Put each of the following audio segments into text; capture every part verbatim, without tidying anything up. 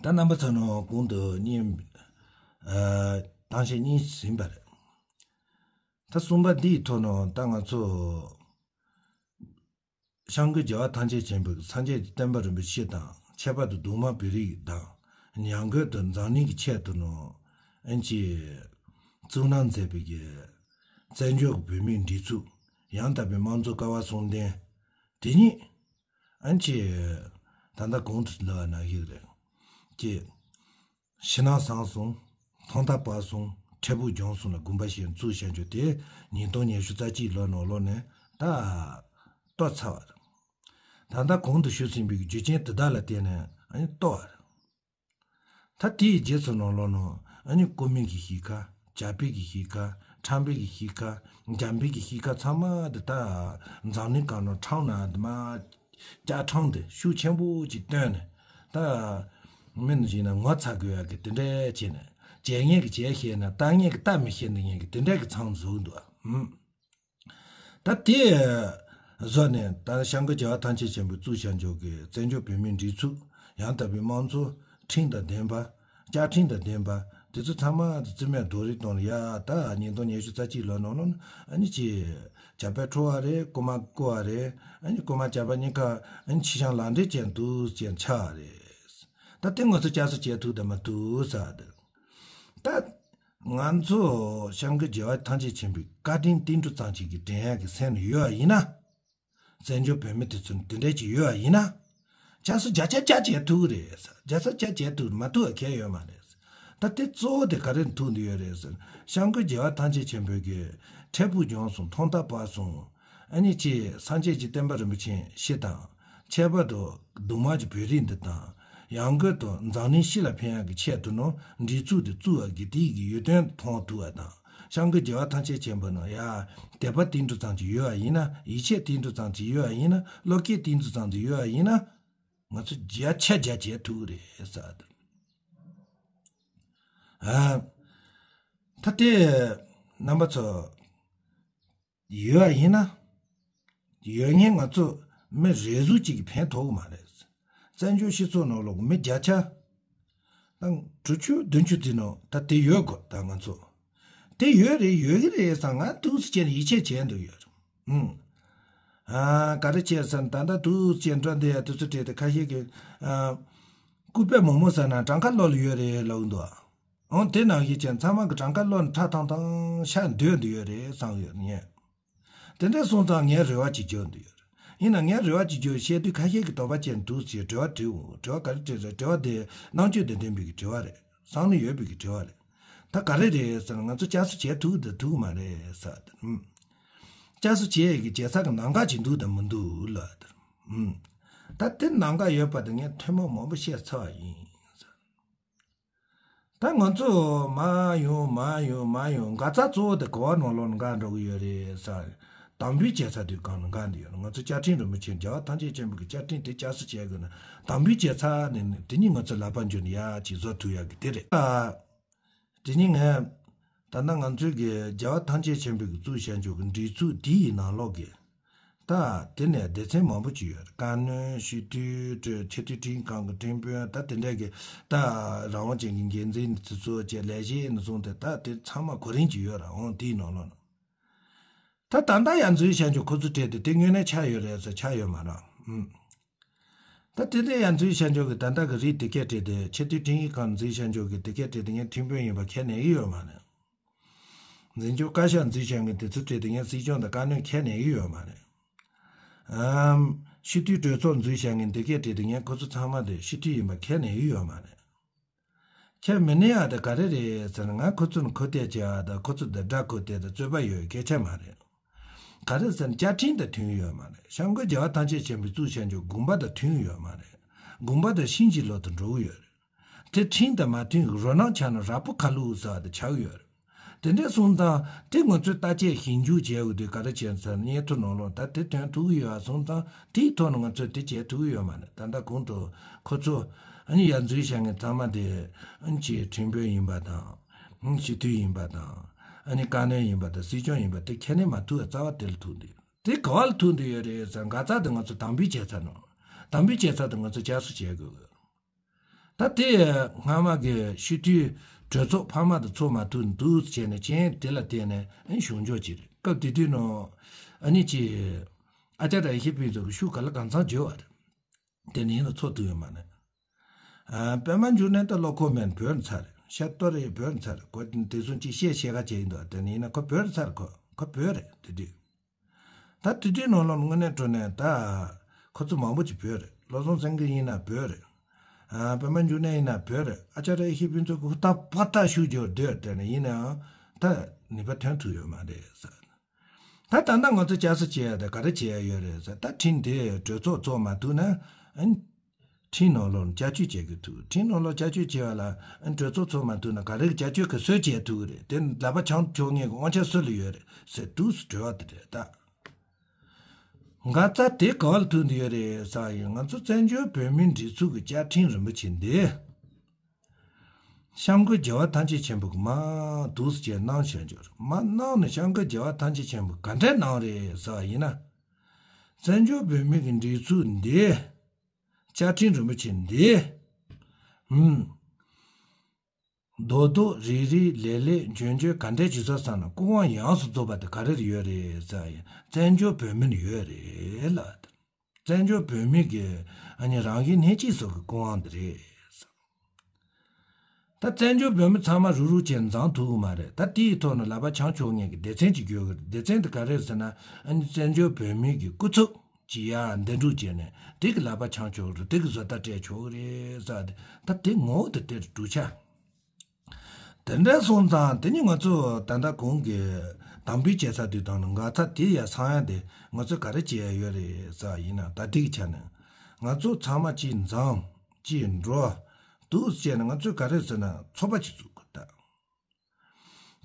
ད་རྣམ་པ་ཚོ་ནང་གོང་དུ་གཉིས། ཨ། གཏམ་བཤད་གཉིས་ཟིན་པ་རེད། ད་གསུམ་པ་འདིའི་ཐོག་ནས་ད་ང་ཚོ་སྐྱབས་མགོན་རྒྱལ་བ་ཐམས་ཅད་མཁྱེན་པའི་སངས་རྒྱས་ཀྱི་བསྟན་པ་རིན་པོ་ཆེ་དང་། ཁྱད་པར་དུ་གདུང་མ་བོད་རིགས་དང་ཉམས་རྒུད་དུ་འཛམ་གླིང་གི་ཆེད་དུ་ནོ། ཨན་ཅི་གཙུག་ན་མཛད་པའི་གི་བཙན་བྱོལ་བོད་མིའི་སྒྲིག་འཛུགས། ཡང་དག་པའི་དམངས་གཙོ་ཀ་བ་གསུམ་ལྡན་དེ་ཉིད། ཨན་ཅི་ད་ལྟ་གོང་དུ་ལབ་པ་ནང་བཞིན་རེད། ཀྱི། ཕྱི་ནང་གསང་གསུམ། ཐོག་མཐའ་བར་གསུམ། འབྲས་བུ་རྒྱང་གསུམ་ལ་དགོངས་པ་བཞེས་བཙུགས་བྱ་རྒྱུ་དེ་ཉིས་སྟོང་ཉི་ཤུ་རྩ་གཅིག་ལོ་ནང་ལོགས་ནས་ད་གཏོར་ཚར་བ་རེད། ད་ལྟ་གོང་དུ་ཞུས་ཟིན་པའི་རྒྱུ་རྐྱེན་དེ་དག་ལ་བརྟེན་ནས་ཨ་ནི་གཏོར་བ་རེད། ད་དེའི་རྗེས་སུ་ནང་ལོགས་ནང་ཨ་ནི་ཀུ་མུད་ཀྱི་གཤིས་ཀ། ཇ་པི་གི་གཤིས་ཀ། ཁྲམ་པའི་གི་གཤིས་ཀ། འཇམ་པའི་གི་གཤིས་ཀ་ཚང་མ་དེ་ད་འཛམ་གླིང་སྒང་ནང་ཁྲང་ན་དེ་མ། ཇ་ཁྲང་དེ་ཤུགས་ཆེན་པོ་ཅིག་བཏོན་ནས་ད་མི་ནི་ཡིན་ན་ངོ་ཚ་དགོས་ཡ་གི་དེ་འདྲ་བྱས་ནས། བྱེད་མཁན་གི་བྱེད་ཤེས་ན། ལྟ་མཁན་གི་ལྟ་མི་ཤེས་འདི་ངན་གི་དེ་འདྲ་གི་མཚམས་བཟོས་འདུག་ཨ། ད་དེ་བཟོ་ནས་ད་སྐྱབས་མགོན་རྒྱལ་བ་ཐམས་ཅད་མཁྱེན་པའི་གཙུག་བྱ་མཆོག་གི་བཙན་བྱོལ་བོད་མིའི་སྒྲིག་འཛུགས། ཡང་དག་པའི་དམངས་གཙོ། ཁྲིམས་དང་ལྡན་པ། བཅའ་ཁྲིམས་དང་ལྡན་པ། དེ་ཚོ་ཚང་མ་རྩིས་མེད་རྡོག་རོལ་གཏོང་ལ་ཡ། ད་ཉིས་སྟོང་ཉི་ཤུ་རྩ་གཅིག་ལོ་ནང་ལོགས་ཨ་ནི་ཅི། ཇ་པི་འཁྲུ་བ་རེད། རྐུ་མ་རྐུ་བ་རེད། ཨ་ནི་རྐུ་མ་ཇ་པི་གཉིས་ཀ་ཨ་ནི་ཕྱི་ཤང་ལག་འབྲེལ་ཅན་འདུག་ཅན་ཆགས་རེད། ད་དེ་ང་ཚོ་བསྐྱར་གསོ་བྱེད་ཐུབ་དང་མ་ཐུབ་ཟེར་དེ། ད་ང་ཚོ་སྐྱབས་མགོན་རྒྱལ་བ་ཐམས་ཅད་མཁྱེན་པའི་བཀའ་དྲིན་ཏིལ་འབྲུ་ཙམ་ཅིག་གི་དྲན་ཡག་གི་སེམས་ཡོད་པ་ཡིན་ན། བཙན་བྱོལ་བོད་མི་དེ་ཚོ་དེ་འདྲས་ཅིག་ཡོད་པ་ཡིན་ན། བསྐྱར་གསོ་བརྒྱ་ཆ་བརྒྱ་བྱེད་ཐུབ་ཀྱི་རེད་ཟེར། བརྒྱ་ཆ་བརྒྱ་བྱེད་ཐུབ་མ་ཐུབ་པ་གང་ཡང་ཡོད་མ་རེད་ཟེར། ད་དེ་གཙོ་བོ་དེ་ག་རེ་ཐུག་འདི་ཡོད་རེད་ཟེར། སྐྱབས་མགོན་རྒྱལ་བ་ཐམས་ཅད་མཁྱེན་པའི་གི་འབྲས་བུ་རྒྱང་གསུམ། ཐོག་མཐའ་བར་གསུམ། ཨ་ནི་ཅི། སངས་རྒྱས་ཀྱི་བསྟན་པ་རིན་པོ་ཆེ་ཞེས་དང་། ཁྱད་པར་དུ་གདུང་མ་གི་བོད་རིགས་འདི་དང་། ཡང་སྒོས་དུ་འཛམ་གླིང་སྤྱི་ལ་ཕན་ཡག་གི་ཆེད་དུ་ནོ། སྒྲིག་འཛུགས་དེ་བཙུགས་པ་གི་དེའི་གི་ཡོན་ཏན་མཐོང་ཐུབ་པ་དང་། སྐྱབས་མགོན་རྒྱལ་བ་ཐམས་ཅད་མཁྱེན་པ་ནང་ཡ། དད་པ་ཏིལ་འབྲུ་ཙམ་ཅིག་ཡོད་པ་ཡིན་ན། ཡིད་ཆེས་ཏིལ་འབྲུ་ཙམ་ཅིག་ཡོད་པ་ཡིན་ན། བློ་སྐྱེད་ཏིལ་འབྲུ་ཙམ་ཅིག་ཡོད་པ་ཡིན་ན། ང་ཚོ་བརྒྱ་ཆ་བརྒྱ་བྱེད་ཐུབ་ཀྱི་རེད་ཟེར། ཨ། ད་དེ་རྣམ་པ་ཚོ་ཡོད་པ་ཡིན་ན། ཡོད་མཁན་ང་ཚོ་མི་རེ་ཟུང་གཅིག་གིས་ཕན་ཐོགས་ཀྱི་མ་རེད། བཙན་བྱོལ་སྤྱི་ཚོགས་ནང་ལོགས་མི་བརྒྱ་ཆ་དང་དྲུག་ཅུ་བདུན་ཅུ་དེ་ནང་ད་དེ་ཡོད་དགོས། ད་ང་ཚོ་དེ་ཡོད་རེད། ཡོད་ཀྱི་རེད་བསམ་ང་ཏོག་ཙམ་བྱས་ནས་ཡིད་ཆེས་བྱས་འདུག་ཡོད་རེད། ཨང་། ཨ། ག་རེ་བྱས་ཟེར་ན། ད་ལྟ་ཏོག་ཙམ་འགྲོ་འདི་ཡ་དུས་ཚོད་སྤྲད་དེ་ཁ་ཤས་ཀྱིས། ཨ། སྐུད་པས་མོག་མོག་ཟ་ན་གྲངས་ཀ་བློ་ལ་ཡོད་རེད་ལབ་འདུག་ཨ། འོང་དེ་ནང་བཞིན་བྱས་ཚང་མ་གི་གྲངས་ཀ་བློ་ནས་ཁྲ་ཐང་ཐང་ཤ་འདོད་འདི་ཡོད་རེད་བསམ་ཡོད་ངས། དེ་འདྲ་སོང་ཙང་ངས་རེ་བ་ཅིག་བཅོལ་འདི་ཡོད་རེད། ཡིན་ན་ངས་རེ་བ་ཅིག་བཅོལ་བཤད་དུས་ཁ་ཤས་ཀྱིས་དོགས་པ་བྱས་འདུག་ཅེས་དྲི་བ་དྲིས་འོང་། དྲི་བ་ག་རེ་དྲིས་རེད། དྲི་བ་དེ་རྣམ་དཔྱོད་དང་ལྡན་པའི་གི་དྲི་བ་རེད། བསམ་བློ་ཡོད་པའི་གི་དྲི་བ་རེད། ད་ག་རེ་རེད་ཟེར་ན། ང་ཚོ་བསྐྱར་གསོ་བྱེད་ཐུབ་དང་ཐུབ་མ་རེད་ཟེར་དེ། བསྐྱར་གསོ་བྱེད་ཡས་ཀྱི་བྱེད་ས་གི་ལམ་ཁ་ཅིག་འདུག་དང་མི་འདུག་ལབ་དེ། ད་དེ་ལམ་ཁ་ཡོད་པ་དེ་ངས་ཐེངས་མ་མང་པོ་བཤད་ཚར་བ་ཡིན། ད་ང་ཚོ་མར་ཡོང་མར་ཡོང་མར་ཡོང་། འགག་རྩ་གཙོ་བོ་དེ་ག་བ་ནང་ལོགས་ནས་འགག་འགྲོ་གི་ཡོད་རེད་ཟེར། དམ་འབུལ་བྱེད་ས་དེ་སྒང་ནས་འགག་འདི་ཡོད་རེད། ང་ཚོ་བཅའ་ཁྲིམས་རིན་པོ་ཆེ་རྒྱལ་བ་ཐམས་ཅད་མཁྱེན་པའི་གི་བཅའ་ཁྲིམས་དེ་བསྐྱར་གསོ་བྱེད་དགོས་ན། དམ་འབུལ་བྱེད་ས་ནས་དེ་ཉིད་ང་ཚོ་ལག་པ་འཇུ་ནས་ཡར་ཅིག་བཟོ་ཐུབ་ཡག་གི་དེ་རེད། དེ་ནི་ངས་ད་ལྟ་ང་ཚོའི་གི་རྒྱལ་བ་ཐམས་ཅད་མཁྱེན་པའི་གི་གཙུག་བྱ་མཆོག་གི་སྒྲིག་འཛུགས་འདི་ཡི་ནང་ལོགས་ཀྱི། ད་དེ་ནས་སྡེ་ཚན་མང་པོ་ཅིག་ཡོད་རེད། བཀའ་བློན། སྤྱི་འཐུས། ཆེས་མཐོའི་ཁྲིམས་ཁང་གི་ཁྲིམས་དཔོན། ད་དེ་འདྲས་གི་ད་རང་དབང་ཅན་གྱི་འགན་འཛིན་དེ་ཚོ་བཅས་ལས་བྱེད་ནས་བཟུང་སྟེ། ད་དེ་ཚང་མ་གོ་རིམ་ཅིག་ཡོད་རེད། འོང་དེའི་ནང་ལོགས་ན། ད་ད་ལྟ་ཡར་འཛུལ་བྱ་མཆོག་ཁོ་ཚོ་སྤྲད་དེ་དེ་དངོས་གནས་ཆགས་ཡོད་རེད་ཟེར། ཆགས་ཡོད་མ་རེད། ཨུམ། ད་དེ་འདྲ་ཡར་འཛུལ་བྱ་མཆོག་གི་ད་ལྟ་གི་རིགས་དེ་གས་སྤྲད་དེ། ཆེས་མཐོའི་ཁྲིམས་ཡིག་ཁང་འཛུལ་བྱ་མཆོག་གི་དེ་གས་སྤྲད་དེ་ངས་ཁྲིམས་དཔོན་ཡིན་པ་ཁས་ལེན་གི་ཡོད་མ་རེད། འཛིན་སྐྱོང་བཀའ་ཤག་འཛུལ་བྱ་མཁན་དེ་ཚོ་སྤྲད་དེ་ངས་སྲིད་སྐྱོང་དང་བཀའ་བློན་ཁས་ལེན་གི་ཡོད་མ་རེད། ཨམ། སྤྱི་འཐུས་གྲོས་ཚོགས་འཛུལ་བྱ་མཁན་དེ་གས་སྤྲད་དེ་ངས་ཁོ་ཚོ་ཚང་མ་དེ་སྤྱི་འཐུས་ཡིན་པ་ཁས་ལེན་གི་ཡོད་མ་རེད། ཁྱེད་མི་ནི་ཡ་དེ་ག་རེ་རེད་ཟེར་ན། ང་ཁོ་ཚོ་ནི་ཁོ་ཐད་ཅེས་ཨ་དང་། ཁོ་ཚོ་དེ་དགྲ་ཁོ་ཐད་དང་རྩོད་པ་ཡོད་སྐད་ཆ་མ་རེད། ག་རེ་ཟེར་ན་བཅའ་ཁྲིམས་དང་མཐུན་ཡོད་མ་རེད། སྐྱབས་མགོན་རྒྱལ་བ་ཐམས་ཅད་མཁྱེན་པའི་གཙུག་བྱ་མཆོག་དགོངས་པ་དང་མཐུན་ཡོད་མ་རེད། དགོངས་པ་དང་ཕྱིན་ཅི་ལོག་ཏུ་འགྲོ་གི་ཡོད་རེད། དེ་ཁྲིམས་དང་མ་མཐུན་གི་རོ་སྣང་ཆགས་ན་ར་སྤུ་ཁ་ལུག་ཟེར་བ་དེ་ཆགས་ཡོད་རེད། དེ་འདྲ་སོང་ཙང་དེ་ང་ཚོས་བརྟག་དཔྱད་ཞིབ་འཇུག་བྱས་ཡོད་དུས་ག་རེ་བྱས་ཟེར་ན། སྙན་ཐོ་ནང་ལོགས་ད་དེ་ཐོན་ཐུབ་ཀྱི་ཡོད་པ་སོང་ཙང་དེའི་ཐོག་ནས་ང་ཚོས་དེ་བྱས་ཐུབ་ཀྱི་ཡོད་མ་རེད། ད་ལྟ་གོང་དུ་ཁོ་ཚོ་ཨ་ནི་ཡར་འཛུལ་བྱ་མཁན་ཚང་མ་དེ་ཨ་ནི་ཅིག་ཁྲིམས་དཔོན་ཡིན་པ་དང་། ཨ་ནི་སྤྱི་འཐུས་ཡིན་པ་དང་། ཨ་ནི་བཀའ་བློན་ཡིན་པ་དང་སྲིད་སྐྱོང་ཡིན་པ་དེ་ཁས་ལེན་མ་ཐུབ་པ་རྩ་བ་དེ་ལ་ཐུག་འདུག་དེ་ག་བ་ལ་ཐུག་འདུག་ཡོད་རེད་ཟེར། འགག་རྩ་དེ་ང་ཚོ་དམ་འབུལ་བྱེད་ས་ནང་། དམ་འབུལ་བྱེད་ས་དེ་ང་ཚོ་བསྐྱར་གསོ་བྱེད་དགོས། ད་དེ་སྔ་མ་གི་ཤི་དུས་གྲོས་ཚོགས་འཕར་མ་དེ་ཚོགས་མ་ཐུབ་འདུག་བྱས་ནས་རྐྱེན་དེ་ལ་བརྟེན་ནས་ཨ་ནི་བྱུང་ཆོག་ཅིག་རེད། སྐབས་དེ་དུས་ནང་ཨ་ནི་ཅིག་ཨ་ཅག་ར་ཧི་ཕིན་ཚོ་གི་ཤུགས་ག་ལ་གང་ཚང་བརྗོད་བ་རེད། དེ་ནས་ཡིན་ན་ཚོགས་ཐུབ་ཡོད་མ་རེད། ཨ། པད་མ་འབྱུང་གནས་ད་བློ་ཁོག་མེད་ན་བོད་ནས་ཚར་རེད། ཤ་སྟོད་རེད་བོད་ནས་ཚར་རེད། ཁོ་དེ་ཚོ་ཅིག་བཤད་ཤེས་ཁ་བྱས་ཡིན་འདུག་དེ་ནས་ཡིན་ན་ཁོ་བོད་ནས་ཚར་རེད། ཁོ་ཁོ་བོད་རེད་དེ་དུས། ད་དེ་དུས་ནང་ལོགས་དངོས་གནས་དྲང་གནས་ད་ཁོ་ཚོ་མང་པོ་ཅིག་བོད་རེད། བློ་བཟང་སེང་གེ་ཡིན་ན་བོད་རེད། ཨ། པད་མ་འབྱུང་གནས་ཡིན་ན་བོད་རེད། ཨ་ཅག་ར་ཧི་ཕིན་ཚོ་གི་ཧུར་ཐག་པ་ཐག་ཤུགས་རྒྱག་སྡོད་དེ་ནས་ཡིན་ནའང་ད་ནུས་པ་ཐོན་ཐུབ་ཡོད་མ་རེད་ཟེར། ད་ད་ལྟ་ང་ཚོ་བསྐྱར་གསོ་བྱེད་ཡ་དེ་ག་རེ་བྱེད་ཡ་ཡོད་རེད་ཟེར། ད་ཁྲིམས་དེ་གྲོས་ཚོགས་ཚོགས་མ་ཐུབ་ན་ཨ་ནི་ཁྲིམས་ནང་ལོགས་བསྐྱར་བཅོས་བྱེད་དགོས་ཐུག་ཁྲིམས་ནང་ལོགས་བསྐྱར་བཅོས་བྱེད་པ་ལ་ཨ་ནི་གྲོས་ཚོགས་ཚོགས་མ་ཐུབ་ན་ག་རེ་གི་བསྐྱར་བཅོས་ག་ཚོད་བྱེད་ཐུག་གི་རེད། དེ་ལག་པ་འཆང་ཆོག་མཁན་གི་དབང་ཆ་སུ་ལ་ཡོད་རེད་ཟེར་འདུག་སེ་དྲི་བ་དེ་རེད་ད། འགག་རྩ་དེ་ག་བ་ལ་ཐུག་འདི་ཡོད་རེད་ཟེར་ཡིན། ང་ཚོ་བཙན་བྱོལ་བོད་མིའི་སྒྲིག་འཛུགས་ཀྱི་བཅའ་ཁྲིམས་རིན་པོ་ཆེ་འདི། སྐྱབས་མགོན་རྒྱལ་བ་ཐམས་ཅད་མཁྱེན་པ་གིས་མར་འདུག་སེ་བྱས་གནང་བཞག་ཡོད་རེད། མར་གནང་ནས་སྐྱབས་མགོན་རྒྱལ་བ་ཐམས་ཅད་མཁྱེན་པ་ག་འདྲས་གནང་རེད་ཟེར་བ་ཡིན་ན། བཙན་བྱོལ་བོད་མི་གི་སྒྲིག་འཛུགས་འདི། བཅའ་ཁྲིམས་རིན་པོ་ཆེ་འདི། ཧུམ། རྡོག་རྡོག་རིལ་རིལ་ལེབ་ལེབ་འཇོལ་འཇོལ་ག་འདྲས་ཅིག་བཟོ་བསམ་ན་སྐུ་དབང་ཡོངས་སུ་རྫོགས་པ་དེ་ག་རེ་ལ་ཡོད་རེད་ཟེར་བ་ཡིན། བཙན་བྱོལ་བོད་མི་ལ་ཡོད་རེད་ལ། བཙན་བྱོལ་བོད་མི་གི་ཨ་ནི་རང་གི་སྣེ་གཅིག་སོགས་ཀྱི་སྐུ་དབང་འདི་རེད། ད་བཙན་བྱོལ་བོད་མི་ཚང་མ་རུག་རུག་བྱས་འཛོམས་ཐུབ་ཀྱི་མ་རེད། ད་དེའི་ཐོག་ནས་ལག་པ་འཆང་ཆོག་མཁན་གྱི་སྡེ་ཚན་ཅིག་དགོས་ཀྱི་རེད། སྡེ་ཚན་དེ་ག་རེ་རེད་ཟེར་ན་ཨ་ནི་བཙན་བྱོལ་བོད་མི་གི་སྐུ་ཚབ་ཅིག་ཡར་འདེམས་སྒྲུག་བྱས་ནས་དེ་གི་ལག་པ་འཆང་ཆོག་གི་རེད། དེ་གི་བཟོ་ལྟ་སྤྲད་ཆོག་གི་རེད་ཟེར་ཏེ། ད་དེ་ངོ་བོ་དེ་དེར་གྲུབ་ཆ། དེ་འདྲ་སོང་ཙང་དེ་ནི་ང་ཚོ་ད་ལྟ་གོང་གི་དམ་འབུལ་བྱེད་ས་དེ་དང་ནི་འགག་རྩ་དེ་ཡར་སོང་ཡ་དེ་ང་ཚོས་ག་རེ་བྱེད་ཡ་ཡོད་རེད་ཟེར་བ་ཡིན་ན། ད་ལྟའི་ཆ་ནས་ང་ཚོ་ཚང་མ་གཅིག་འཛོམས་གཅིག་འགྲོ་འདུག་བྱས་ནས་ང་ཚོས་ག་རེ་ཟེར་ན་ཚོགས་པ་ཅིག་བཙུགས་དགོས། ད་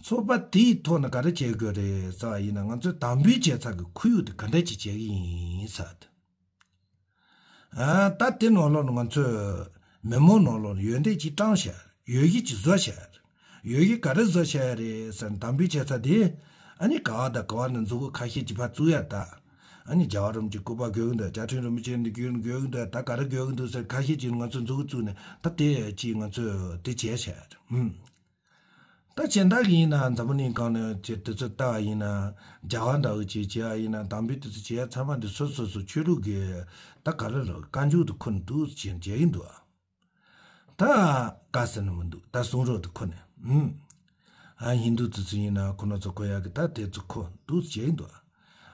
ཚོགས་པ་དེའི་ཐོག་ནས་ག་རེ་བྱེད་དགོས་རེད་ཟེར་བ་ཡིན་ན། ང་ཚོས་དམ་འབུལ་བྱེད་ས་གི་ཁོར་ཡུག་དེ་ག་འདྲ་ཅིག་བྱེད་ཀྱི་ཡིན་ཟེར་ཏེ། ཨ། ད་དེ་ནང་ལོགས་ནས་ང་ཚོས་མི་མང་ནང་ལོགས་ནས་ཡོན་ཏན་ཅིག་བཀྲམ་བཞག་ཡོད་གཞི་ཅིག་བཟོ་བཞག་ཡོད་གཞི་ག་རེ་བཟོ་བཞག་རེད་ཟེར་ན། དམ་འབུལ་བྱེད་ས་དེ་ཨ་ནི་ག་བ་དང་ག་བ་ནས་མཛུབ་གུ་ཁ་ཤས་ཅིག་ཕར་བཙུགས་ཡ། ད་ཨ་ནི་རྒྱལ་བ་རིན་པོ་ཆེའི་སྐུ་པར་དགོས་ཀྱི་འདུག་བཅའ་ཁྲིམས་རིན་པོ་ཆེ་འདི་དགོས་དགོས་ཀྱི་འདུག་ད་ག་རེ་དགོས་ཀྱི་འདུག་ཟེར་ཁ་ཤས་ཅིག་ང་ཚོས་མཛུབ་གུ་བཙུགས་ནས། ད་དེ་ཅིག་ང་ཚོས་དེ་བྱས་བཞག་ཡ་རེད། ཨུམ། ད་གཞན་དག་གི་ཡིན་ན་འཛམ་བུ་གླིང་སྒང་ནས་ཅིག་དེ་ཚོ་ལྟ་བ་ཡིན་ན། རྒྱ་གར་འདྲ་བོ་ཅིག་བྱེད་ཡ་ཡིན་ན། དམ་འབུལ་དེ་ཚོ་བྱེད་ཡ་ཚང་མ་འདི་སོ་སོ་སོ་ཆོས་ལུགས་ཀྱི་ད་ག་རེ་རེད། བཀའ་འགྱུར་དུ་འཁོད་ནས་འདུག་བྱས་བྱས་ཡིན་འདུག་ད་ག་ཟེར་ན་མི་འདུག་ད་གསུང་རབ་དུ་འཁོད་ནས། ཨུམ། ཨ། ཧིན་དུ་དེ་ཚོ་ཡིན་ན་ཁོ་རང་ཚོ་འཁོད་ཡ་གི་ད་དེ་ཚོ་འཁོད་འདུག་བྱས་ཡིན་འདུག་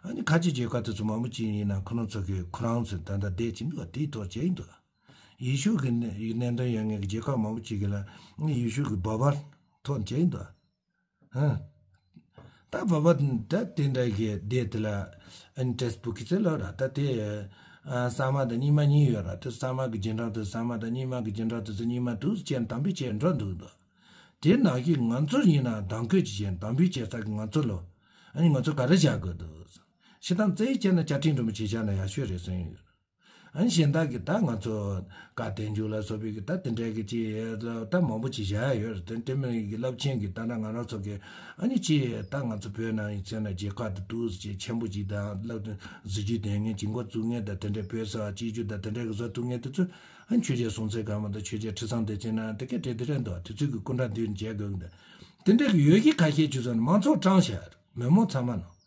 ཨ་ནི་ཁ་ཆེ་རྒྱལ་ཁབ་དེ་ཚོ་མང་པོ་ཅིག་ཡིན་ན་ཁོ་རང་ཚོ་གི་ཁོ་རང་ཚོའི་ད་ལྟ་སྡེ་ཅིག་འདུག་དེའི་ཐོག་བྱས་ཡིན་འདུག་ཡེ་ཤུ་གི་གནད་གནད་དོན་ཡོད་མཁན་གྱི་རྒྱལ་ཁབ་མང་པོ་ཅིག་གི་ལ་ཡེ་ཤུ་གི་བྷ་བྷ་ཐོག་བྱས་ཡིན་འདུག་ཧ། ད་བྷ་བྷ་ད་དེ་འདྲ་གི་སྡེ་དེ་ལ་ཨན་ཏྲེས་པུ་ཀི་ཚེ་ལོ་ར། ད་དེ་ཨ་གསར་མ་དང་རྙིང་མ་གཉིས་ཡོད་ར། དེ་གསར་མ་གི་རྗེས་འབྲང་དེ་གསར་མ་དང་རྙིང་མ་གི་རྗེས་འབྲང་དེ་ཚོ་རྙིང་མ་དུ་བྱས་དམ་འབུལ་བྱས་འགྲོ་འདུག་འདུག་དེ་ནང་བཞིན་ང་ཚོར་ཡིན་ན་དམ་བཀོད་ཅིག་བྱས་དམ་འབུལ་བྱས་ས་གི་ང་ཚོ་ལོ། ཨ་ནི་ང་ཚོ་ག་རེ་བྱ་དགོས་འདུག་སྤྱིར་བཏང་རྩ་བའི་ཆ་ནས་བཅའ་ཁྲིམས་རིན་པོ་ཆེ་བཞག་ན་ཡག་ཤོས་རེད་བསམ་ཡོད། ཨ་ནི་གཞན་དག་གི་ད་ང་ཚོ་བཀའ་བསྟན་འགྱུར་ལ་སོགས་པའི་གི་ད་དེ་འདྲའི་གི་ཅིག་ད་མང་པོ་ཅིག་བཞག་ཡ་ཡོད་རེད། དེ་དེ་མིན་གི་རླབས་ཆེན་གི་ད་ན་ང་རང་ཚོ་གི་ཨ་ནི་ཅིག་ད་ང་ཚོ་བོད་ནང་ཡིན་ཚེ་ན་རྒྱལ་ཁབ་དེ་འདུག་ཅིག་ཆེན་པོ་ཅིག་དང་སློབ་སྟོན་གཟི་བརྗིད་ལྡན་མཁན་ཅིག་འགོ་བཙུགས་མཁན་དང་། དེ་འདྲའི་བོད་ས་གཅིག་གྱུར་དང་དེ་འདྲའི་གི་བཟོ་ཐུབ་མཁན་དེ་ཚོ་ཨ་ནི་ཆོས་རྒྱལ་སྲོང་བཙན་སྒམ་པོ་དང་ཆོས་རྒྱལ་ཁྲི་སྲོང་ལྡེ་བཙན་ན་དེ་ག་དེ་དེ་འདྲ་འདུག་དེ་ཚོ་གི་སྐུ་འདྲ་འདུག་མཇལ་དགོས་གི་འདུག་དེ་འདྲའི་གི་ཡོད་གཞི་ཁ་ཤས་ཅིག་བཟོ་ནས་མང་ཚོགས་དྲངས་བཞག་ཡ་རེད། མི་མང་ཚང་མ་ནང་།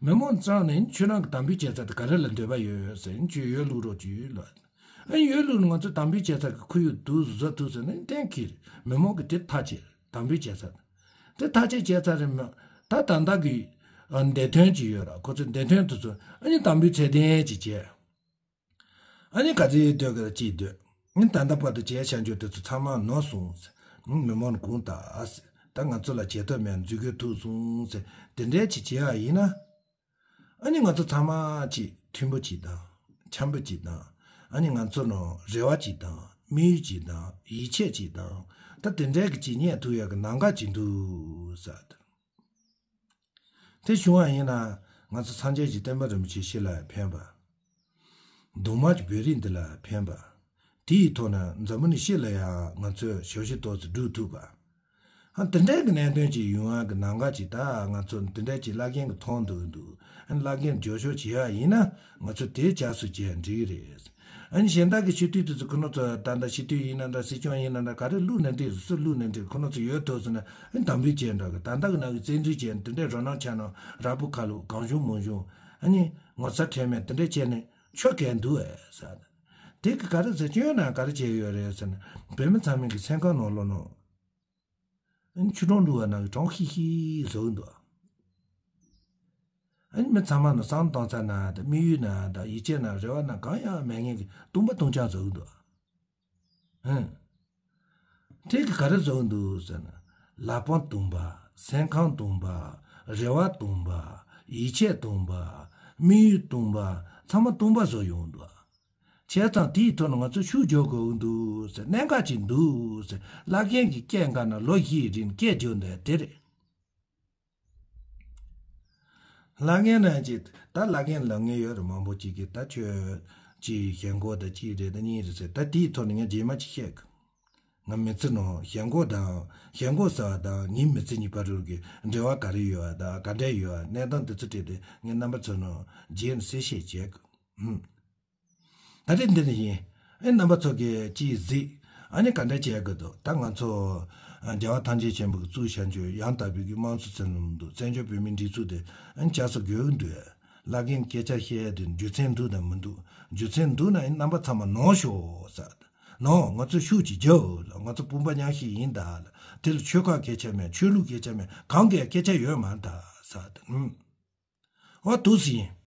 མི་མང་ཚང་ནས་ཁྱོད་རང་གི་དམ་འབུལ་བྱེད་ས་དེ་ག་རེ་ལ་འདོད་པ་ཡོད་ཟེར། ཁྱོད་ཡོད་བླུག་རོགས་བྱོས་ལབ། ཨ་ཡོད་བླུག་ནས་ང་ཚོ་དམ་འབུལ་བྱེད་ས་གི་ཁོར་ཡུག་འདུག་བཟོ་ཐུབ་ཟེར་ནས་གཏན་འཁེལ་རེད། མི་མང་གི་དེ་ཐག་བཅད་རེད། དམ་འབུལ་བྱེད་ས་དེ། དེ་ཐག་བཅད་བྱས་ཚར་རེད་མ། ད་ད་ལྟ་གི་ཨ་འདས་དོན་ཅིག་ཡོད་ར། ཁོ་ཚོ་འདས་དོན་དེ་ཚོ་ཨ་ནི་དམ་འབུལ་ཚད་ལྡན་ཅིག་བྱས། ཨ་ནི་ག་ཚོད་སྡོད་ག་ཅིག་སྡོད། ཨ་ནི་ད་ལྟ་བར་དུ་བྱས་བཞག་རྒྱུ་དེ་ཚོ་ཚང་མ་ནོར་སོང་ཟེར། ཨ་ནི་མི་མང་གུང་ད་ཟེར། ད་ང་ཚོ་ལ་བྱེད་ཐབས་མེད། འཛུལ་དགོས་ཐུག་སོང་ཟེར། དེ་འདྲའི་ཅིག་བྱས་པ་ཡིན་ན། ཨ་ནི་ང་ཚོ་ཚང་མ་ཅིག་མཐུན་པོ་ཅིག་དང་། འཆམ་པོ་ཅིག་དང་། ཨ་ནི་ང་ཚོ་ནང་རེ་བ་ཅིག་དང་། དམིགས་ཡུལ་ཅིག་དང་། ཡིད་ཆེས་ཅིག་དང་། ད་དེ་འདྲའི་གི་ཅིག་རྙེད་ཐུབ་ཡག་གི་ལམ་ཁ་ཅིག་འདུག་ཟེར། དེ་བྱུང་བ་ཡིན་ན་ང་ཚོ་སངས་རྒྱས་ཀྱི་བསྟན་པ་རིན་པོ་ཆེ་སྤྱི་ལ་ཕན་པ། གདུང་དམངས་ཀྱི་བོད་རིགས་འདི་ལ་ཕན་པ། དེའི་ཐོག་ནས་འཛམ་བུ་གླིང་སྤྱི་ལ་ཡང་ང་ཚོས་ཞབས་ཕྱི་ཏོག་ཙམ་སྒྲུབ་ཐུབ་པ། ཨ་དེ་འདྲའི་གི་གནད་དོན་ཅིག་ཡོང་ཡག་གི་ལམ་ཁ་ཅིག་ད་ང་ཚོ་དེ་འདྲའི་ཅིག་བླ་རྒན་གི་མཐོང་འདུག་འདུག་ཨ་བླ་རྒན་འགྱོད་བཤགས་བྱེད་ཡག་ཡིན་ན་ང་ཚོ་དེ་བྱས་སུ་བྱས་འགྲིག་གི་རེད། ཨ་ནི་གཞན་དག་གི་སྤྱི་འཐུས་དེ་ཚོ་ཁོ་ན་ཚོ་ད་ལྟ་སྤྱི་འཐུས་ཡིན་ན་འདྲ། སྲིད་སྐྱོང་ཡིན་ན་འདྲ། ག་རེ་བླུགས་ན་འགྲིག་རེད། སུ་བླུགས་ན་འགྲིག་ཁོ་ན་ཚོ་ཡོད་དོ་ཟེར་ན། ཨ་ནི་དམ་འབུལ་བྱས་འདྲ་གི། ད་ལྟ་གི་ནང་གི་བཙན་འཛུལ་བྱས་ནས་དེ་འདྲའི་རོ་སྣང་ཆགས་ན། ར་སྤུ་ཁ་ལུ་གང་བྱུང་མང་བྱུང་ཨ་ནི་ངོ་ཚ་ཁྲེལ་མེད་དེ་འདྲ་བྱས་ནས་ཆོ་གས་འདུག་ཨེ་ཟེར། དེ་གི་ག་རེ་ཟེར། སྐྱོན་ན་ག་རེ་བྱས་ཡོད་རེད་ཟེར་ན། བོད་མི་ཚང་མའི་གི་སེམས་ཁམས་ནང་ལོགས་ནང་ཨ་ནི་ཆུ་གྲང་བླུགས་པ་ནང་གི་གྲང་ཤིག་ཤིག་བཟོ་གི་འདུག་ཨ་ནི་མི་ཚང་མ་ནི་བསམ་བློ་གཏོང་ས་ན་དང་། དམིགས་ཡུལ་ན་དང་། ཡིད་ཆེས་ན་རེ་བ་ན་གང་ཡང་མེད་མཁན་གྱི་སྟོང་པ་སྟོང་རྐྱང་བཟོ་གི་འདུག་ཨང་། དེ་གི་ག་རེ་བཟོ་གི་འདུག་ཟེར་ན། ལག་པ་སྟོང་པ། སེམས་ཁམས་སྟོང་པ། རེ་བ་སྟོང་པ། ཡིད་ཆེས་སྟོང་པ། དམིགས་ཡུལ་སྟོང་པ། ཚང་མ་སྟོང་པ་བཟོ་ཡོང་འདུག་བྱས་ཙང་དེའི་ཐོག་ནས་ང་ཚོ་ཤུགས་རྒྱག་དགོས་ཀྱི་འདུག་ཟེར། གནད་འགག་ཅིག་འདུག་ཟེར། བླ་རྒན་གྱི་སྐད་འགག་ན་ལོ་བཞིའི་རིང་སྐད་རྒྱག་འདོད་དེ་རེད། བླ་རྒན་ན་ཅིག་ད་བླ་རྒན་ལབ་མཁན་ཡོད་རེད། མང་པོ་ཅིག་གིས་ད་ཁྱོད་ཅིག་ཞེན་ཁོག་དང་ཅིག་རེད་དང་གཉིས་རེད་ཟེར། ད་དེའི་ཐོག་ནས་ངས་རྗེས་མ་ཅིག་བཤད་གི། ང་མི་ཚེ་ནང་ཞེན་ཁོག་དང་། ཞེན་ཁོག་ཟེར་བ་དང་ངའི་མི་ཚེ་གཉིས་བར་དུ་གི་འབྲེལ་བ་ག་རེ་ཡོད་པ་དང་། ག་འདྲ་ཡོད་པ། གནས་སྟངས་འདི་ཚོ་བྲིས་ཏེ་ངས་རྣམ་པ་ཚོ་ནང་རྗེས་ནས་གསལ་བཤད་བྱེད་གི། ཧུམ། ད་རེས་འདི་ནས་ཡིན། ཨེ་རྣམ་པ་ཚོ་གིས་ཅིག་གཟིགས། ཨ་ནི་ག་འདྲ་བྱེད་དགོས་འདུག་ད་ང་ཚོ་ཨ་རྒྱལ་བ་ཐམས་ཅད་མཁྱེན་པ་གིས་བཙུགས་བཞག་རྒྱུ་ཡང་དག་པའི་གི་དམངས་གཙོ་ཟེར་ནི་མི་འདུག་བཙན་བྱོལ་བོད་མིའི་སྒྲིག་འཛུགས་དེ་ཨ་ནི་ཆགས་ས་དགོས་ཀྱི་འདུག་ཨེ། བླ་རྒན་སྐད་ཆ་བཤད་དེ་རྒྱུ་མཚན་འདུག་དང་མི་འདུག་རྒྱུ་མཚན་འདུག་ན་ཨེ་རྣམ་པ་ཚང་མ་ནོར་ཤོག་ཟེར། ནོར། ང་ཚོ་ཤུགས་ཅིག་རྒྱག་ལ། ང་ཚོ་དཔུང་པ་མཉམ་གཤིབ་ཡིན་ད་ལ། དེ་ལ་ཆོལ་ཁ་སྐད་ཆ་མེད། ཆོས་ལུགས་སྐད་ཆ་མེད། གང་གའི་སྐད་ཆ་ཡོད་མ་རེད་ད་ཟེར། ཨུམ། འོ་འདུག་སེ་ཡིན།